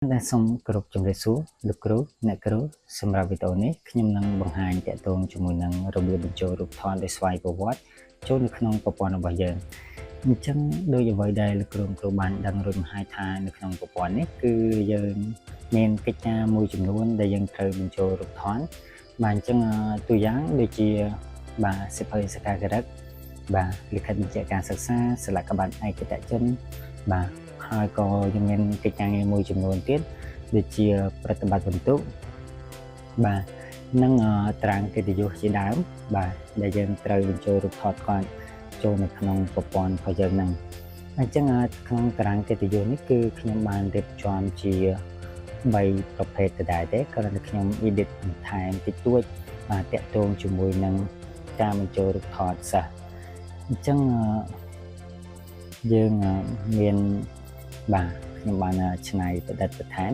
ដែលសូមគោរពជំរាបសួរលោកគ្រូអ្នកគ្រូសម្រាប់វីដេអូនេះខ្ញុំនឹងបង្ហាញតាក់ទងជាមួយនឹងរបៀបបញ្ចូលរូបថតដោយស្វ័យប្រវត្តិចូលនៅក្នុងប្រព័ន្ធរបស់យើងអញ្ចឹងដោយអ្វីដែលលោកគ្រូគ្រូបានដឹងរួចមកហើយថានៅក្នុងប្រព័ន្ធនេះគឺយើងមានកិច្ចការមួយចំនួនដែលយើងត្រូវបញ្ចូលរូបថតបាទអញ្ចឹងតួយ៉ាងដូចជាបាទសៀវភៅសិក្ខាការិកបាទលិខិតបញ្ជាក់ការសិក្សាសិលាកបត្រឯកតជនបាទហើយក៏យើងមានកិច្ចការងារមួយចំនួនទៀតដូចជាប្រតិបត្តិបន្ទុកបាទនិងតារាងកិត្តិយសជាដើមបាទដែលយើងត្រូវបញ្ចូលរូបថតគាត់ចូលនៅក្នុងប្រព័ន្ធរបស់យើងហ្នឹងអញ្ចឹងក្នុងតារាងកិត្តិយសនេះគឺខ្ញុំបានរៀបចំជា3ប្រភេទដដែលទេគ្រាន់តែខ្ញុំ edit បន្ថែមតិចតួចបាទតាក់ទងជាមួយនឹងការបញ្ចូលរូបថតសិស្សអញ្ចឹងយើងមានបាទខ្ញុំបានច្នៃប្រឌិតបន្ថែម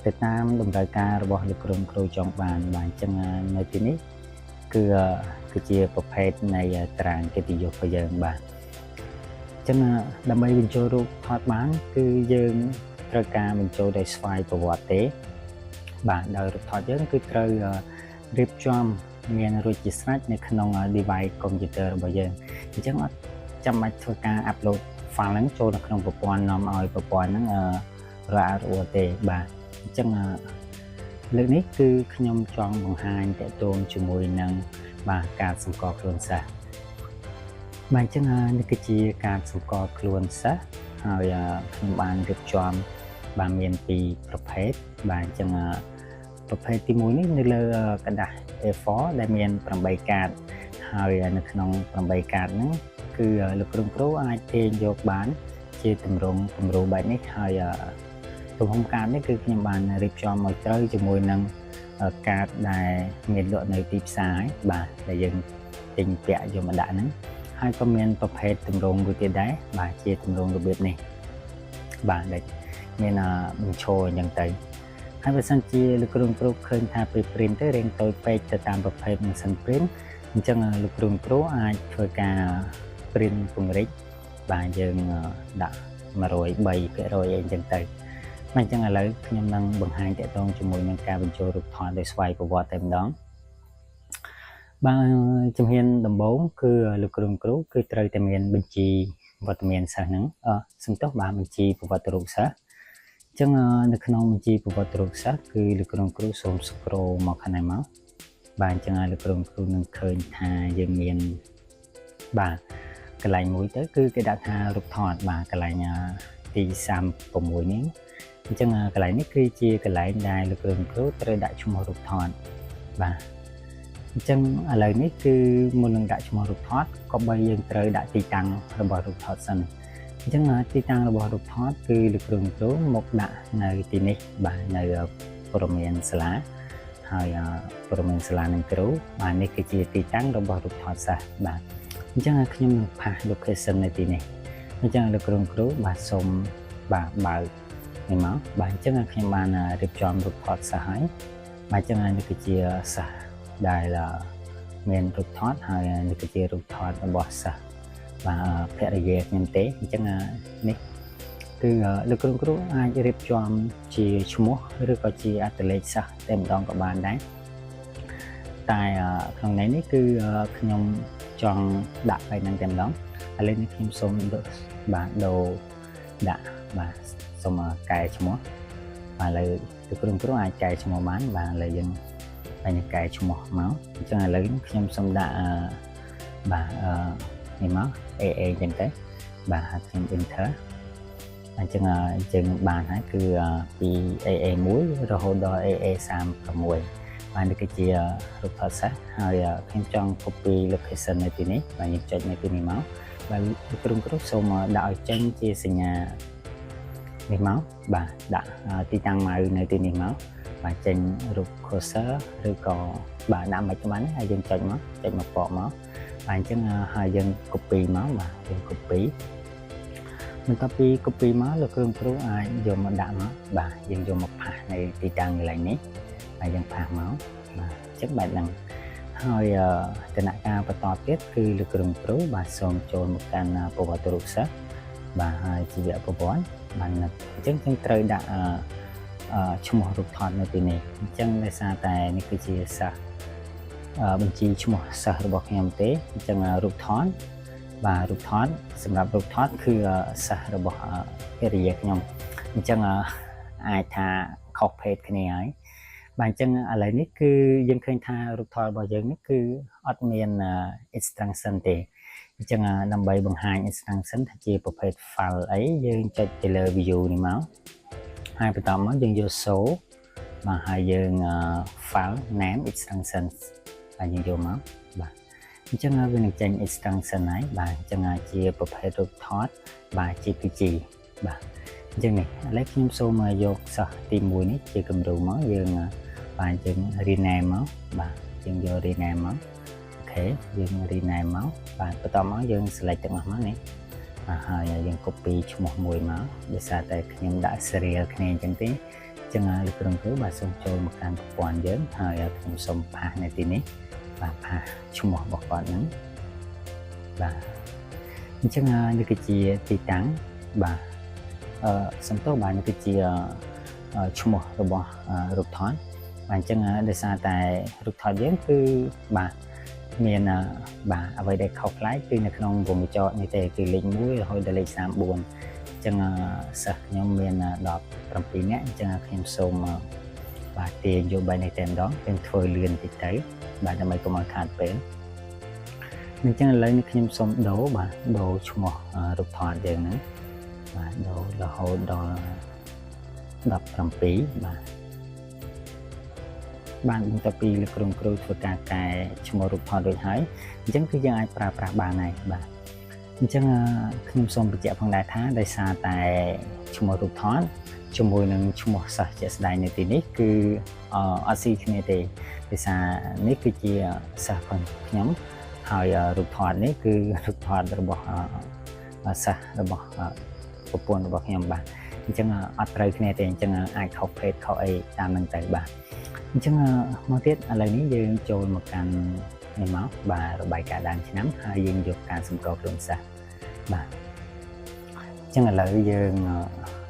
ទៅតាមតម្រូវការរបស់លោកគ្រូគ្រូចង់បានបាទអញ្ចឹងនៅទីនេះគឺគឺជាប្រភេទនៃតារាងកិត្តិយសរបស់យើងបាទអញ្ចឹងដើម្បីបញ្ចូលរូបថតបានគឺយើងត្រូវការបញ្ចូលដោយស្វ័យប្រវត្តិទេបាទដោយរូបថតយើងគឺត្រូវរៀបចំមានរួចជាស្រេចនៅក្នុង device computer របស់យើងអញ្ចឹងអត់ចាំបាច់ធ្វើការ upload file ហ្នឹងចូលនៅក្នុងប្រព័ន្ធនាំឲ្យប្រព័ន្ធហ្នឹងរអាក់រអួលទេបាទអញ្ចឹងលើកនេះគឺខ្ញុំចង់បង្ហាញតាក់ទងជាមួយនឹងបាទការសម្គាល់ខ្លួនសិស្សបាទអញ្ចឹងនេះគឺជាការសម្គាល់ខ្លួនសិស្សហើយខ្ញុំបានរៀបចំបាទមានពីរប្រភេទបាទអញ្ចឹងប្រភេទទី1នេះនៅលើក្រដាស A4 ដែលមាន8កាតហើយនៅក្នុង8កាតហ្នឹងគឺលោកគ្រូគ្រូអាចទាញយកបានជាទម្រង់គំរូបែបនេះហើយ ទំហំកាតនេះគឺខ្ញុំបានរៀបចំឲ្យត្រូវជាមួយនឹងកាតដែលមានលក់នៅទីផ្សារបាទដែលយើងទិញពាក់យកមកដាក់ហ្នឹងហើយក៏មានប្រភេទទម្រង់មួយទៀតដែរបាទជាទម្រង់របៀបនេះបាទដែលមានបញ្ឈរអញ្ចឹងទៅហើយបើសិនជាលោកគ្រូគ្រូឃើញថាពេល print ទៅរៀងតូចពេកទៅតាមប្រភេទម៉ាស៊ីន print អញ្ចឹងលោកគ្រូគ្រូអាចធ្វើការ print ពង្រីកបាទយើងដាក់103%អីអញ្ចឹងទៅបាទអញ្ចឹងឥឡូវខ្ញុំនឹងបង្ហាញតាក់ទងជាមួយនឹងការបញ្ចូលរូបថតដោយស្វ័យប្រវត្តិតែម្ដងបាទជំហានដំបូងគឺលោកគ្រូគ្រូគឺត្រូវតែមានបញ្ជីវត្តមានសិស្សហ្នឹងអឺសំទោសបាទបញ្ជីប្រវត្តិរូបសិស្សអញ្ចឹងនៅក្នុងបញ្ជីប្រវត្តិរូបសិស្សគឺលោកគ្រូគ្រូសូម scroll មកខាងនេះមកបាទអញ្ចឹងលោកគ្រូគ្រូនឹងឃើញថាយើងមានបាទកន្លែងមួយទៅគឺគេដាក់ថារូបថតបាទកន្លែងទី36នេះអញ្ចឹងកន្លែងនេះគឺជាកន្លែងដែលលោកគ្រូគ្រូត្រូវដាក់ឈ្មោះរូបថតបាទអញ្ចឹងឥឡូវនេះគឺមុននឹងដាក់ឈ្មោះរូបថតក៏បីយើងត្រូវដាក់ទីតាំងរបស់រូបថតសិនអញ្ចឹងទីតាំងរបស់រូបថតគឺលោកគ្រូគ្រូមកដាក់នៅទីនេះបាទនៅព័ត៌មានសាលាហើយព័ត៌មានសាលានឹងគ្រូបាទនេះគឺជាទីតាំងរបស់រូបថតសិស្សបាទអញ្ចឹងខ្ញុំនឹង paste location នៅទីនេះអញ្ចឹងលោកគ្រូគ្រូបាទសូមបាទបើកនេះមកបាទអញ្ចឹងខ្ញុំបានរៀបចំរូបថតសិស្សហើយបាទអញ្ចឹងនេះគឺជាសិស្សដែលមានរូបថតហើយនេះគឺជារូបថតរបស់សិស្សបាទភរិយាខ្ញុំទេអញ្ចឹងនេះគឺលោកគ្រូគ្រូអាចរៀបចំជាឈ្មោះឬក៏ជាអត្តលេខសិស្សតែម្ដងក៏បានដែរតែក្នុងន័យនេះគឺខ្ញុំចង់ដាក់ไปនឹងតែម្ដងឥឡូវនេះខ្ញុំសូមបាទដូរដាក់បាទសូមកែឈ្មោះបាទឥឡូវលោកគ្រូគ្រូអាចកែឈ្មោះបានបាទឥឡូវយើងបាញ់កែឈ្មោះមកអញ្ចឹងឥឡូវខ្ញុំសូមដាក់បាទនេះមក AA អញ្ចឹងទៅបាទហើយខ្ញុំ enter អញ្ចឹងយើងបានហើយគឺពី AA1 រហូតដល់ AA36 បាទនេះគឺជារូបថតសិស្សហើយខ្ញុំចង់ copy location នៅទីនេះបាទយើងចុចនៅទីនេះមកបាទគ្រូគ្រូសូមដាក់ឲ្យចេញជាសញ្ញានេះមកបាទដាក់ទីតាំងម៉ៅនៅទីនេះមកបាទចេញរូប cursor ឬក៏បាទដាក់មិនក៏បានហើយយើងចុចមកចុចមកពកមកបាទអញ្ចឹងហើយយើង copy មកបាទយើង copy បន្ទាប់ពី copy មកលោកគ្រូគ្រូអាចយកមកដាក់មកបាទយើងយកមក paste នៅទីតាំងកន្លែងនេះហើយយើង paste មកបាទអញ្ចឹងបែបហ្នឹងហើយដំណាក់កាលបន្តទៀតគឺលោកគ្រូគ្រូបាទសូមចូលមកកាន់ប្រវត្តិរូបសិស្សបាទហើយជីវប្រវត្តិបាទអញ្ចឹងយើងត្រូវដាក់ ឈ្មោះរូបថតនៅទីនេះអញ្ចឹងដោយសារតែនេះគឺជាសិស្សបញ្ជីឈ្មោះសិស្សរបស់ខ្ញុំទេអញ្ចឹងរូបថតបាទរូបថតសម្រាប់រូបថតគឺសិស្សរបស់ភរិយាខ្ញុំអញ្ចឹងអាចថាខុសភេទគ្នាហើយបាទអញ្ចឹងឥឡូវនេះគឺយើងឃើញថារូបថតរបស់យើងនេះគឺអត់មាន extension ទេអញ្ចឹងដើម្បីបង្ហាញ extension ថាជាប្រភេទ file អីយើងចុចទៅលើ view នេះមកហើយបន្តមកយើងយក show បាទហើយយើង file name extension បាទយើងយកមកបាទអញ្ចឹងវានឹងចេញ extension ហើយបាទអញ្ចឹងជាប្រភេទរូបថតបាទ JPG បាទអញ្ចឹងនេះឥឡូវខ្ញុំសូមយកសិស្សទី1នេះជាគំរូមកយើងបាទយើង rename មកបាទយើងយក rename មក OK យើង rename មកបាទបន្តមកយើង select ទាំងអស់មកនេះបាទហើយយើង copy ឈ្មោះមួយមកដោយសារតែខ្ញុំដាក់ serial គ្នាអញ្ចឹងទេអញ្ចឹងលោកគ្រូគ្រូបាទសូមចូលមកកាន់ប្រព័ន្ធយើងហើយខ្ញុំសូម paste នៅទីនេះបាទ paste ឈ្មោះរបស់គាត់ហ្នឹងបាទអញ្ចឹងនេះគឺជាទីតាំងបាទអឺសំទោសបាទនេះគឺជាឈ្មោះរបស់រូបថតបាទអញ្ចឹងដោយសារតែរូបថតយើងគឺបាទមានបាទអ្វីដែលខុសប្លែកគឺនៅក្នុងវងកញ្ចក់នេះទេគឺលេខ1រហូតដល់លេខ34អញ្ចឹងសិស្សខ្ញុំមាន17នាក់អញ្ចឹងខ្ញុំសូមបាទទាញយកបែបនេះតែម្ដងខ្ញុំធ្វើលឿនតិចទៅបាទដើម្បីកុំឲ្យខាតពេលអញ្ចឹងឥឡូវនេះខ្ញុំសូមដូរបាទដូរឈ្មោះរូបថតយើងហ្នឹងបាទដូររហូតដល់17បាទបានបន្ទាប់ពីលោកគ្រូគ្រូធ្វើការកែឈ្មោះរូបថតរួចហើយអញ្ចឹងគឺយើងអាចប្រើប្រាស់បានហើយបាទអញ្ចឹងខ្ញុំសូមបញ្ជាក់ផងដែរថាដោយសារតែឈ្មោះរូបថតជាមួយនឹងឈ្មោះសិស្សជាក់ស្ដែងនៅទីនេះគឺអត់ស៊ីគ្នាទេដោយសារនេះគឺជាសិស្សរបស់ខ្ញុំហើយរូបថតនេះគឺរូបថតរបស់សិស្សរបស់ប្រពន្ធរបស់ខ្ញុំបាទអញ្ចឹងអត់ត្រូវគ្នាទេអញ្ចឹងអាចខុសភេទខុសអីតាមនឹងទៅបាទអញ្ចឹងមកទៀតឥឡូវនេះយើងចូលមកកាន់នេះមកបាទរបាយការណ៍ដើមឆ្នាំហើយយើងយកការសម្គាល់ខ្លួនសិស្សបាទអញ្ចឹងឥឡូវយើង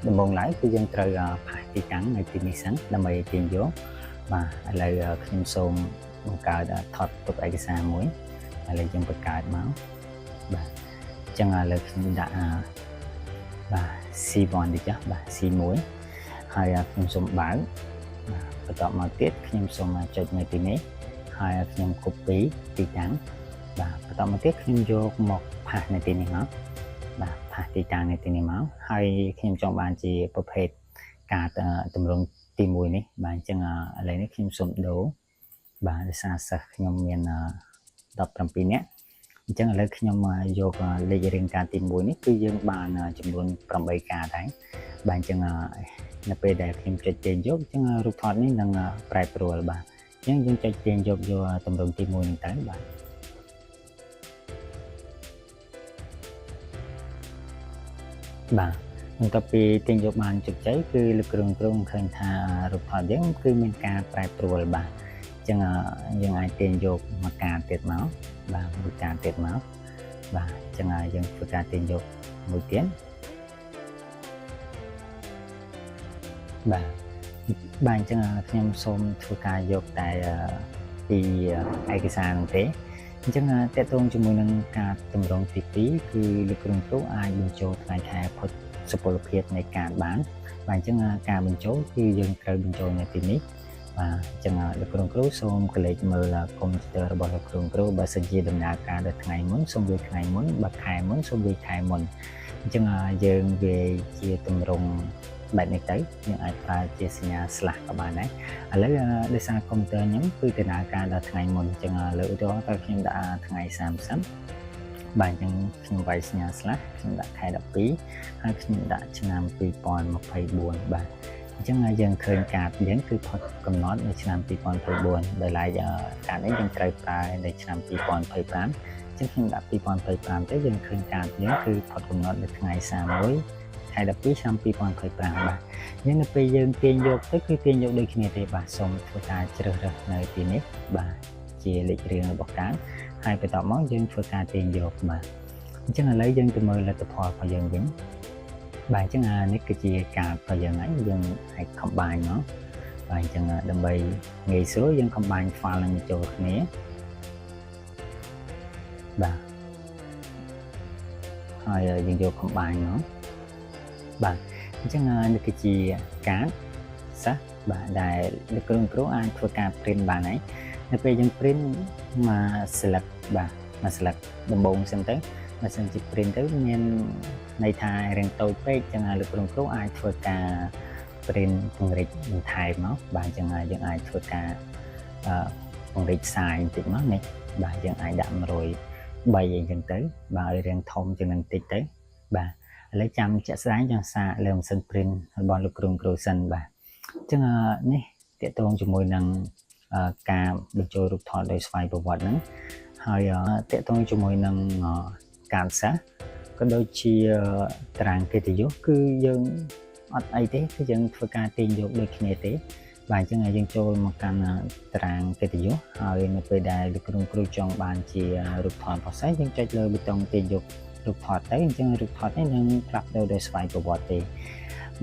ដំបូងឡើយគឺយើងត្រូវ paste ទីតាំងនៅទីនេះសិនដើម្បីទាញយកបាទឥឡូវខ្ញុំសូមបង្កើតថតទុកឯកសារមួយឥឡូវយើងបង្កើតមកបាទអញ្ចឹងឥឡូវខ្ញុំដាក់បាទ C1 តិចបាទ C1 ហើយខ្ញុំសូមបើកបាទបន្តមកទៀតខ្ញុំសូមចុចនៅទីនេះហើយខ្ញុំ copy ទីតាំងបាទបន្តមកទៀតខ្ញុំយកមក paste នៅទីនេះមកបាទ paste ទីតាំងនៅទីនេះមកហើយខ្ញុំចង់បានជាប្រភេទការតម្រង់ទី1នេះបាទអញ្ចឹងឥឡូវនេះខ្ញុំសូមដូរបាទដោយសារសិស្សខ្ញុំមាន17នាក់អញ្ចឹងឥឡូវខ្ញុំយកលេខរៀងការទី1នេះគឺយើងបានចំនួន8ការដែរបាទអញ្ចឹងនៅពេលដែលខ្ញុំចុចទាញយកអញ្ចឹងរូបថតនេះនឹងប្រែប្រួលបាទអញ្ចឹងយើងចុចទាញយកយកតម្រងទី1នេះទៅបាទបាទបន្ទាប់ពីទាញយកបានជោគជ័យគឺលោកគ្រូគ្រូឃើញថារូបថតយើងគឺមានការប្រែប្រួលបាទអញ្ចឹងយើងអាចទាញយកមួយការទៀតមកបាទមួយការទៀតមកបាទអញ្ចឹងយើងធ្វើការទាញយកមួយទៀតបាទបាទអញ្ចឹងខ្ញុំសូមធ្វើការយកតែពីឯកសារនោះទេអញ្ចឹងតកតងជាមួយនឹងការតម្រង់ទី2គឺលោកគ្រូគ្រូអាចបញ្ចូលថ្ងៃខែផុតសុពលភាពនៃការបានបាទអញ្ចឹងការបញ្ចូលគឺយើងត្រូវបញ្ចូលនៅទីនេះបាទអញ្ចឹងលោកគ្រូគ្រូសូមកលេចមើលកុំព្យូទ័ររបស់លោកគ្រូគ្រូបើសិនជាដំណើរការដល់ថ្ងៃមុនសូមវាយថ្ងៃមុនបើខែមុនសូមវាយខែមុនអញ្ចឹងយើងវាយជាទម្រង់បែបនេះទៅយើងអាចប្រើជាសញ្ញា slash ក៏បានដែរឥឡូវដោយសារកុំព្យូទ័រខ្ញុំគឺដំណើរការដល់ថ្ងៃមុនអញ្ចឹងលើឧទាហរណ៍តើខ្ញុំដាក់ថ្ងៃ30បាទអញ្ចឹងខ្ញុំវាយសញ្ញា slash ខ្ញុំដាក់ខែ12ហើយខ្ញុំដាក់ឆ្នាំ2024បាទអញ្ចឹងយើងឃើញកាតយើងគឺផុតកំណត់នៅឆ្នាំ2024ដោយឡែកកាតនេះយើងត្រូវប្រើនៅឆ្នាំ2025អញ្ចឹងខ្ញុំដាក់2025ទៅយើងឃើញកាតយើងគឺផុតកំណត់នៅថ្ងៃ31ខែ12ឆ្នាំ2025បាទអញ្ចឹងនៅពេលយើងទាញយកទៅគឺទាញយកដូចគ្នាទេបាទសូមធ្វើការជ្រើសរើសនៅទីនេះបាទជាលេខរៀងរបស់កាតហើយបន្ទាប់មកយើងធ្វើការទាញយកបាទអញ្ចឹងឥឡូវយើងទៅមើលលទ្ធផលរបស់យើងវិញ។ បាទអញ្ចឹងអានេះគឺជាកាតរបស់យើងហើយយើងអាច combine មកបាទអញ្ចឹងដើម្បីងាយស្រួលយើង combine file នឹងចូលគ្នាបាទហើយយើងយក combine មកបាទអញ្ចឹងនេះគឺជាកាតសិស្សបាទដែលលោកគ្រូគ្រូអាចធ្វើការ print បានហើយនៅពេលយើង print មក select បាទមក select ដំបូងសិនទៅបើសិនជា print ទៅមានន័យថារាងតូចពេកចឹងហើយលោកគ្រូគ្រូអាចធ្វើការ print ពង្រីកបន្ថែមមកបាទអញ្ចឹងហើយយើងអាចធ្វើការអឺពង្រីក size បន្តិចមកនេះបាទយើងអាចដាក់103អីចឹងទៅបាទឲ្យរាងធំជាងនឹងតិចទៅបាទឥឡូវចាំជាក់ស្ដែងចង់សាកលើម៉ាស៊ីន print របស់លោកគ្រូគ្រូសិនបាទអញ្ចឹងនេះទាក់ទងជាមួយនឹងការបញ្ចូលរូបថតដោយស្វ័យប្រវត្តិហ្នឹងហើយទាក់ទងជាមួយនឹងកាតសិស្សក៏ដូចជាតារាងកិត្តិយសគឺយើងអត់អីទេគឺយើងធ្វើការទាញយកដូចគ្នាទេបាទអញ្ចឹងយើងចូលមកកាន់តារាងកិត្តិយសហើយនៅពេលដែលលោកគ្រូគ្រូចង់បានជារូបថតរបស់សិស្សយើងចុចលើប៊ូតុងទាញយករូបថតទៅអញ្ចឹងរូបថតនេះនឹងផ្លាស់ប្ដូរដោយស្វ័យប្រវត្តិទេ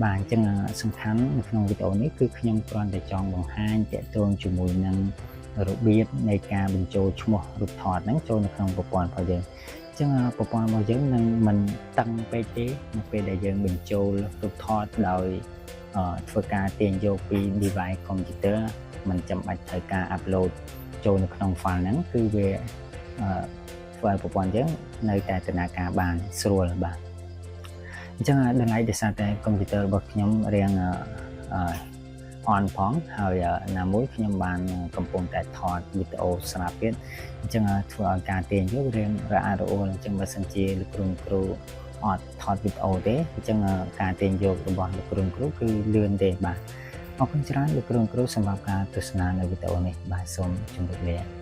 បាទអញ្ចឹងសំខាន់នៅក្នុងវីដេអូនេះគឺខ្ញុំគ្រាន់តែចង់បង្ហាញទាក់ទងជាមួយនឹងរបៀបនៃការបញ្ចូលឈ្មោះរូបថតហ្នឹងចូលនៅក្នុងប្រព័ន្ធរបស់យើងអញ្ចឹងប្រព័ន្ធរបស់យើងនឹងមិនតឹងពេកទេនៅពេលដែលយើងបញ្ចូលរូបថតដោយធ្វើការទាញយកពី device computer មិនចាំបាច់ត្រូវការ upload ចូលនៅក្នុង file ហ្នឹងគឺវាធ្វើឲ្យប្រព័ន្ធយើងនៅតែដំណើរការបានស្រួលបាទអញ្ចឹងដល់ឡែកដោយសារតែ computer របស់ខ្ញុំរៀងអឺអន់ផងហើយណាមួយខ្ញុំបានកំពុងតែថតវីដេអូស្រាប់ទៀតអញ្ចឹងធ្វើឲ្យការទាញយករៀងរអាក់រអួលអញ្ចឹងបើសិនជាលោកគ្រូគ្រូអត់ថតវីដេអូទេអញ្ចឹងការទាញយករបស់លោកគ្រូគ្រូគឺលឿនទេបាទអរគុណច្រើនលោកគ្រូគ្រូសម្រាប់ការទស្សនានៅវីដេអូនេះបាទសូមជម្រាបលា។